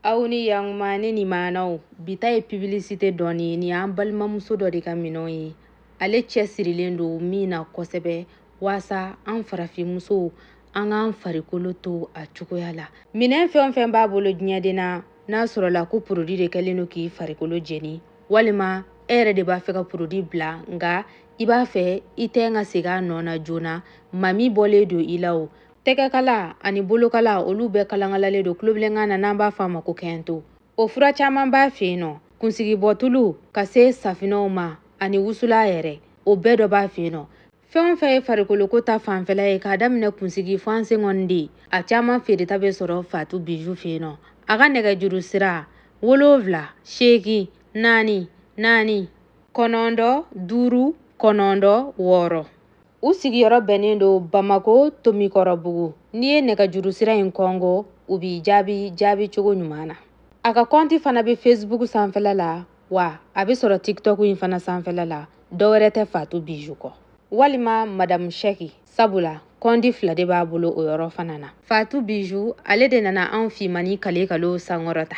Aw ni yankuma ne ni maanaw. Bi ta ye publicité dɔɔni ye. Nin y'an balimamuso dɔ de ka minɛnw ye. Ale cɛsirilen don min na kosɛbɛ waasa an farafinmusow an k'an farikolo to a cogoya la. Minɛn fɛn o fɛn b'a bolo diɲɛden na, n'a sɔrɔla ko produit de kɛlen don k'i farikolo jeni, walima e yɛrɛ de b'a fɛ ka produit bila nka i b'a fɛ i tɛ ka segin a nɔ na joona, mami bɔlen don i la o. Tɛgɛkala ani bolokala olu bɛɛ kalankalalen don tulobilenkan na n'an b'a fɔ a ma ko kɛnto. O fura caman b'a fɛ yen nɔ, kunsigibɔtulu ka se safinɛw ma ani wusula yɛrɛ, o bɛɛ dɔ b'a fɛ yen nɔ. Fɛn o fɛn ye farikoloko ta fanfɛla ye k'a daminɛ kunsigi fo an senkɔni de, a caman feereta bɛ sɔrɔ Fatu Biju fɛ yen nɔ. A ka nɛgɛjuru sira 7 8 4 4 9 5 9 6. U sigiyɔrɔ bɛnnen don Bamako Tomikɔrɔbugu. N'i ye nɛgɛjuru sira in kɔngɔ, u b'i jaabi jaabi cogo ɲuman na. A ka kɔnti fana bɛ Facebook sanfɛla la, wa a bɛ sɔrɔ TikTok in fana sanfɛla la. Dɔwɛrɛ tɛ Fatu Biju kɔ walima Madame Sɛki, sabula kɔndi fila de b'a bolo o yɔrɔ fana na. Fatu Biju ale de nana anw finmani kale kalo sankɔrɔta.